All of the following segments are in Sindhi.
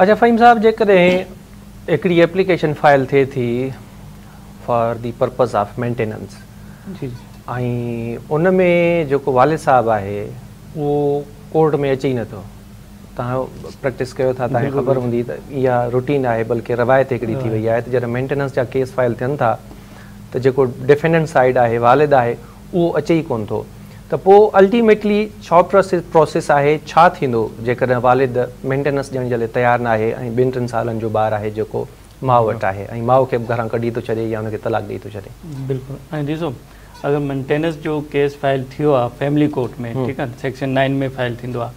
اڇا فهيم صاحب جيڪڏهن هڪڙي ايپليڪيشن فائل ٿئي ٿي for the purpose of maintenance جي ۽ ان ۾ جيڪو والد صاحب آهي اهو ڪورٽ ۾ اچي ئي نٿو، توهان پريڪٽس ڪيو ٿا توهان کي خبر هوندي ته اها روٽين آهي بلڪه روايت هڪڙي ٿي وئي آهي ته جڏهن مينٽيننس جا ڪيس فائل ٿين ٿا ته جيڪو ڊفينڊنٽ سائيڊ آهي والد آهي اهو اچي ئي ڪونه ٿو ته پوء الٽيميٽلي ڇا پروسيس آهي ڇا ٿيندو جيڪڏهن والد مينٽيننس ڏيڻ جي لاء تيار ناهي ۽ ٻن ٽن سالن جو ٻار آهي جيڪو ماء وٽ آهي ۽ ماء کي به گهران ڪڍي ٿو ڇڏي يا ان کي طلاق ڏئي ٿو ڇڏي. بلڪل ۽ ڏسو اگر مينٽيننس جو ڪيس فائل ٿيو آهي فيملي ڪورٽ ۾ ٺيڪ آهي سيڪشن 9 ۾ فائل ٿيندو آهي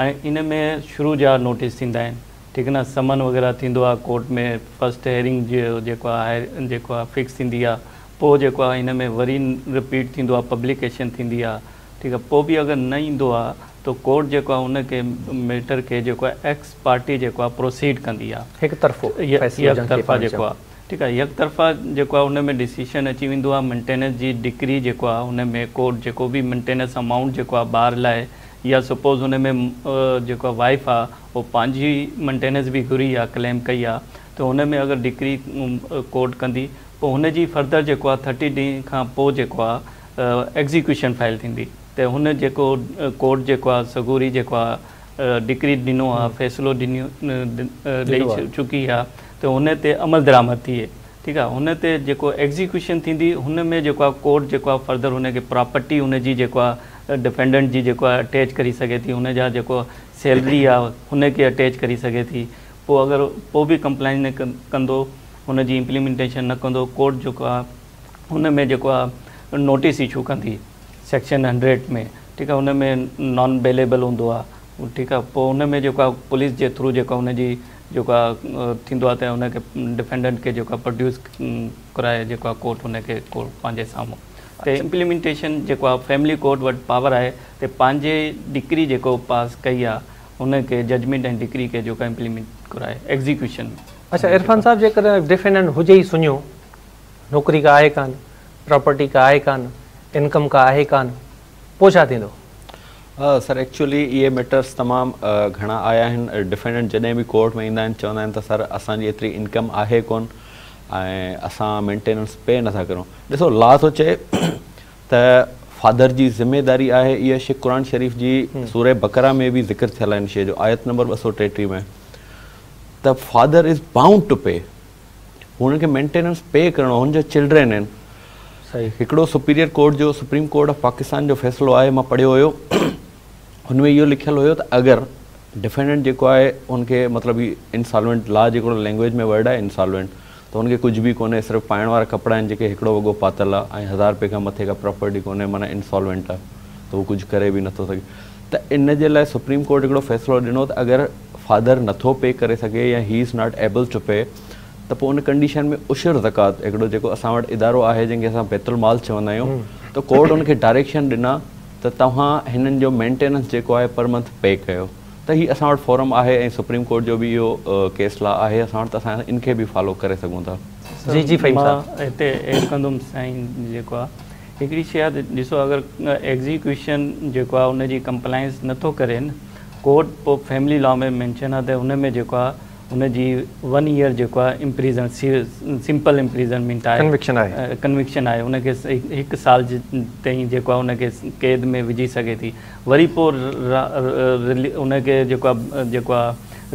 ۽ ان ۾ شروع جا نوٽيس ٿيندا آهن ٺيڪ نه سمن وغيره ٿيندو آهي ڪورٽ ۾ فرسٽ هيئرنگ جيڪو آهي جيڪو آهي فڪس ٿيندي آهي پوء جيڪو آ هن ۾ وري رپيٽ ٿيندو آ پبليڪيشن ٿيندي آ ٺيڪ آ پوء به اگر نه ايندو آ ته ڪورٽ جيڪو آ ان کي ميٽر کي جيڪو آ ايڪس پارٽي جيڪو آ پروسيڊ ڪندي آ. هڪ طرفو فيصلو يڪ جنهن کي طرفا پاڻ جيڪو چئون. آ ٺيڪ آ يڪ طرفا جيڪو آ ان ۾ ڊسيشن اچي ويندو آ مينٽيننس جي ڊڪري جيڪو آ ان ۾ ڪورٽ جيڪو به مينٽيننس امائونٽ جيڪو آ ٻار لاء يا سپوز ان ۾ جيڪو آ وائيف آ هو پنهنجي مينٽيننس به گهري آ ڪليم ڪئي آ ته ان ۾ اگر ڊڪري ڪورٽ ڪندي پوء هن جي فردر جيڪو آ ٿرٽي ڏينهن کان پوء جيڪو آ ايگزيڪيوشن فائل ٿيندي ته هن جيڪو ڪورٽ جيڪو آ سڳوري جيڪو آ ڊڪري ڏنو آ فيصلو ڏنو ڏئي چڪي آ ته هن تي عمل درآمد ٿئي ٺيڪ آ هن تي جيڪو ايگزيڪيوشن ٿيندي هن ۾ جيڪو آ ڪورٽ جيڪو آ فردر هن کي پراپرٽي هن جي جيڪو آ ڊفينڊنٽ جي جيڪو آ اٽيچ ڪري سگهي ٿي هن جا جيڪو سيلري آ هن کي اٽيچ ڪري سگهي ٿي پوء اگر پوء به ڪمپلائنس نه ڪندو هن جي امپليمينٽيشن نه ڪندو ڪورٽ جيڪو آ هن ۾ جيڪو آ نوٽيس اشو ڪندي سيڪشن 100 ۾ ٺيڪ آ هن ۾ نان بيليبل هوندو آ ٺيڪ آ پوء هن ۾ جيڪو آ پوليس جي ٿرو جيڪو آ هن جي جيڪو آ ٿيندو آ ته هن کي ڊفينڊنٽ کي جيڪو آ پروڊيوس ڪرائي جيڪو آ ڪورٽ هن کي پنهنجي سامهون ته امپليمينٽيشن جيڪو آ فيملي ڪورٽ وٽ پاور آهي ته پنهنجي ڊڪري جيڪو پاس ڪئي آ هن کي ججمينٽ ۽ ڊڪري کي جيڪو آ امپليمينٽ ڪرائي ايگزيڪيوشن ۾. اڇا عرفان صاحب جيڪڏهن ڊفينڊنٽ هجي ئي سڃو، نوڪري ڪا آهي ڪانه، پراپرٽي ڪا آهي ڪانه، انڪم ڪا آهي ڪانه، پوء ڇا ٿيندو؟ سر ايڪچولي اهي ميٽرس تمام گهڻا آيا آهن، ڊفينڊنٽ جڏهن به ڪورٽ ۾ ايندا آهن چوندا آهن ته سر اسان جي ايتري انڪم آهي ڪونه ۽ اسان مينٽيننس پي نٿا ڪريون، ڏسو لا ٿو چئي ته فادر جي ذميداري آهي اها شي قرآن شريف جي سوره بقره ۾ به ذڪر ٿيل آهي ان شي جو آيت نمبر 233 ۾ ته father is bound to pay هن کي مينٽيننس پي ڪرڻو هن جا چلڊرين آهن هڪڙو سپيريئر ڪورٽ جو سپريم ڪورٽ آف پاڪستان جو فيصلو آهي مان پڙهيو هيو هن ۾ اهو لکيل هيو ته اگر ڊفينڊنٽ جيڪو آهي ان کي مطلب هي انسالوينٽ لا جي هڪڙو لينگويج ۾ ورڊ آهي انسالوينٽ ته هن کي ڪجهه به ڪونهي صرف پائڻ وارا ڪپڙا آهن جيڪي هڪڙو وڳو پاتل آهي ۽ هزار رپئي کان مٿي ڪا پراپرٽي ڪونهي معنيٰ انسالوينٽ آهي ته هو ڪجهه ڪري به نٿو سگهي ته ان جي لاء سپريم ڪورٽ هڪڙو فيصلو ڏنو ته اگر فادر نٿو پي ڪري سگهي يا he is not able to pay ته پوء ان ڪنڊيشن ۾ عشر زڪوات هڪڙو جيڪو اسان وٽ ادارو آهي جنهن کي اسان بيت المال چوندا آهيون ته ڪورٽ ان کي ڊائريڪشن ڏنا ته توهان هنن جو مينٽيننس جيڪو آهي پر منٿ پي ڪيو ته هي اسان وٽ فورم آهي ۽ سپريم ڪورٽ جو به اهو ڪيس لا آهي اسان وٽ ته اسان ان کي به فالو ڪري سگهون ٿا. جي جي فهيم صاحب. مان هتي ايڊ ڪندم سائين جيڪو آ هڪڙي شي آ ته ڏسو اگر ايگزيڪيوشن جيڪو آ ان جي ڪمپلائنس نٿو ڪري نه ڪورٽ پوء فيملي لا ۾ مينشن آ ته ان ۾ جيڪو آ ان جي ون ايئر جيڪو آ امپريزن سمپل امپريزنمينٽ آهي ڪنوڪشن آهي ڪنوڪشن آهي ان کي هڪ سال تائين جيڪو آ ان کي قيد ۾ وجهي سگهي ٿي وري پوء ان کي جيڪو آ جيڪو آ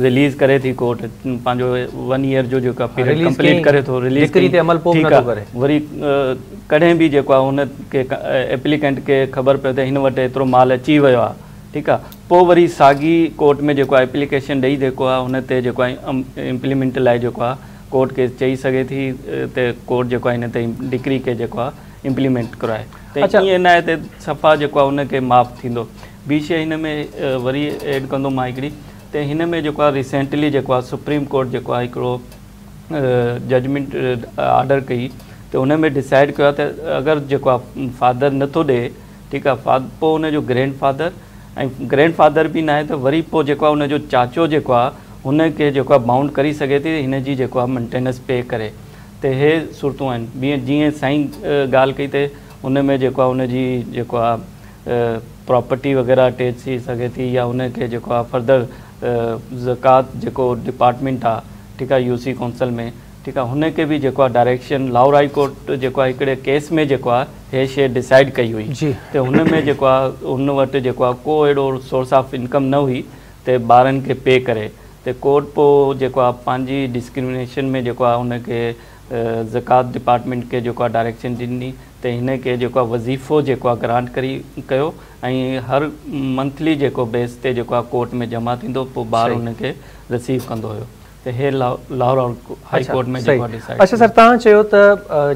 رليز ڪري ٿي ڪورٽ پنهنجو ون ايئر جو جيڪو آ پيريڊ ڪمپليٽ ڪري ٿو رليز ڊڪري تي عمل پوء به نٿو ڪري وري ڪڏهن به جيڪو آ ان کي ايپليڪنٽ کي خبر پئي ته هن وٽ ايترو مال اچي ويو آ ٺيڪ آ پوء وري ساڳي ڪورٽ ۾ جيڪو آ ايپليڪيشن ڏئي جيڪو آ ان تي جيڪو آ امپليمينٽ لاء جيڪو آ ڪورٽ کي چئي سگهي ٿي ته ڪورٽ جيڪو آ هن تي ڊڪري کي جيڪو آ امپليمينٽ ڪرائي ته ائين نه آهي ته صفا جيڪو آ ان کي معاف ٿيندو ٻي شي هن ۾ وري ايڊ ڪندو مان هڪڙي ته هن ۾ جيڪو آ ريسينٽلي جيڪو آ سپريم ڪورٽ جيڪو آ هڪڙو ججمينٽ آرڊر ڪئي ته ان ۾ ڊسائيڊ ڪيو آ ته اگر جيڪو آ فادر نٿو ڏئي ٺيڪ آ فاد پوء ان جو گرينڊ فادر ۽ گرينڊ فادر به ناهي ته وري پوء جيڪو آ ان جو چاچو جيڪو آ هن کي جيڪو آ بائونڊ ڪري سگهي ٿي هن جي جيڪو آ مينٽيننس پي ڪري ته هي صورتون آهن ٻي جيئن سائين ڳالهه ڪئي ته ان ۾ جيڪو آ ان جي جيڪو آ پراپرٽي وغيره اٽيچ ٿي سگهي ٿي يا ان کي جيڪو آ فردر زڪوات جيڪو ڊپارٽمينٽ آ ٺيڪ آ يو سي ڪونسل ۾ ٺيڪ آ هن کي به جيڪو آ ڊائريڪشن لاهور هائي ڪورٽ جيڪو آ هڪڙي ڪيس ۾ جيڪو آ هي شي ڊسائيڊ ڪئي هئي ته هن ۾ جيڪو آ هن وٽ جيڪو آ ڪو اهڙو سورس آف انڪم نه هئي ته ٻارن کي پي ڪري ته ڪورٽ پو جيڪو آ پنهنجي ڊسڪرمنيشن ۾ جيڪو آ هن کي زڪوات ڊپارٽمينٽ کي جيڪو آ ڊائريڪشن ڏني ته هن کي جيڪو آ وظيفو جيڪو آ گرانٽ ڪري ڪيو ۽ هر منٿلي جيڪو بيس تي جيڪو آ ڪورٽ ۾ جمع ٿيندو پو ٻار هن کي رسيو ڪندو هيو ته هي لاهور هائي ڪورٽ ۾ جيڪو آ ڊسائيڊ اڇا سر توهان چيو ته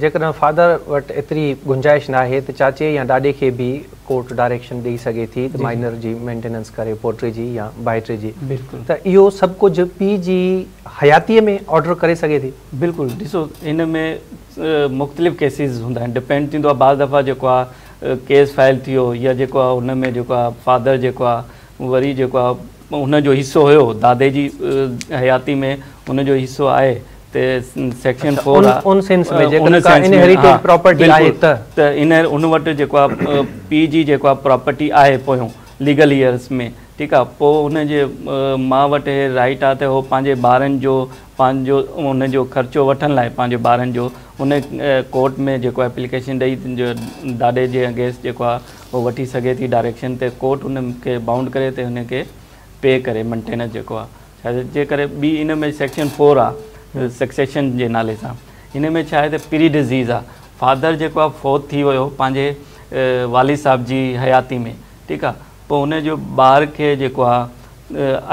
جيڪڏهن فادر وٽ ايتري گنجائش ناهي ته چاچي يا ڏاڏي کي به ڪورٽ ڊائريڪشن ڏئي سگهي ٿي ته مائنر جي مينٽيننس ڪري پوٽي جي يا ڀائٽي جي ته اهو سڀ ڪجهه پيء جي حياتيء ۾ آرڊر ڪري سگهي ٿي. بلڪل ڏسو هن ۾ مختلف ڪيسز هوندا آهن ڊپينڊ ٿيندو آهي بعض دفعا جيڪو آهي ڪيس فائل ٿيو يا جيڪو آهي ان ۾ جيڪو آهي فادر جيڪو آهي وري جيڪو آهي ان جو حصو هيو دادي جي حياتي ۾ ان جو حصو آهي ته سيڪشن 4 آ ان سينس ۾ جيڪڏهن ڪا انهيريٽيڊ پراپرٽي آهي ته ته ان ان وٽ جيڪو آ پيء جي جيڪو آ پراپرٽي آهي پويون ليگل ايئرس ۾ ٺيڪ آ پوء ان جي ماء وٽ هي رائيٽ آ ته هو پنهنجي ٻارن جو پنهنجو ان جو خرچو وٺڻ لاء پنهنجي ٻارن جو ان ڪورٽ ۾ جيڪو ايپليڪيشن ڏئي دادي جي اگينسٽ جيڪو آ هو وٺي سگهي ٿي ڊائريڪشن ته ڪورٽ ان کي بائونڊ ڪري ته هن کي پي ڪري مينٽيننس جيڪو آ ڇا جي ڪري ٻي ان ۾ سيڪشن 4 آ سڪسيشن جي نالي سان هن ۾ ڇا آهي ته پري ڊزيز آ فادر جيڪو آ فوت ٿي ويو پنهنجي والد صاحب جي حياتي ۾ ٺيڪ آ پوء ان جو ٻار کي جيڪو آ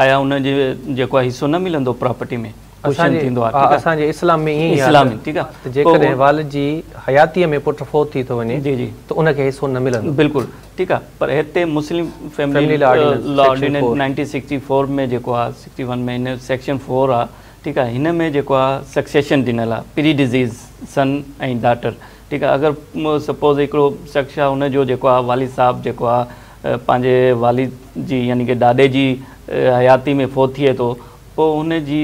آيا ان جي جيڪو آ حصو نه ملندو پراپرٽي ۾ ڪوشن ٿيندو آ ٺيڪ آ اسان جي اسلام ۾ ائين ئي آ اسلام ۾ ٺيڪ آ ته جيڪڏهن والد جي حياتي ۾ پٽ فوت ٿي ٿو وڃي جي جي ته ان کي حصو نه ملندو بلڪل ٺيڪ آ پر هتي مسلم فيملي لا آرڊيننس 1964 ۾ جيڪو آ 61 ۾ هن سيڪشن 4 آ ٺيڪ آ هن ۾ جيڪو آ سڪسيشن ڏنل آ پري ڊزيز سن ۽ ڊاٽر ٺيڪ آ اگر سپوز هڪڙو شخص آ ان جو جيڪو آ والد صاحب جيڪو آ پنهنجي والد جي يعني ڪي ڏاڏي جي حياتي ۾ فوت ٿئي ٿو پوء ان جي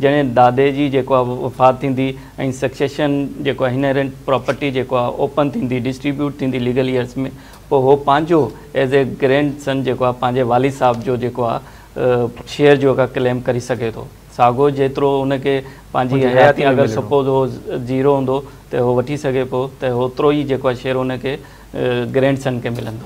جڏهن دادي جي جيڪو آ وفات ٿيندي ۽ سڪسيشن جيڪو آ انهيرنٽ پراپرٽي جيڪو آ اوپن ٿيندي ڊسٽريبيوٽ ٿيندي ليگل ايئرس ۾ پوء هو پنهنجو ايز اي گرينڊ سن جيڪو آ پنهنجي والد صاحب جو جيڪو آ شيئر جيڪو آ ڪليم ڪري سگهي ٿو ساڳو جيترو ان کي پنهنجي حياتي اگر سپوز هو زيرو هوندو ته هو وٺي سگهي پيو ته اوترو ئي جيڪو آ شيئر ان کي گرينڊ سن کي ملندو.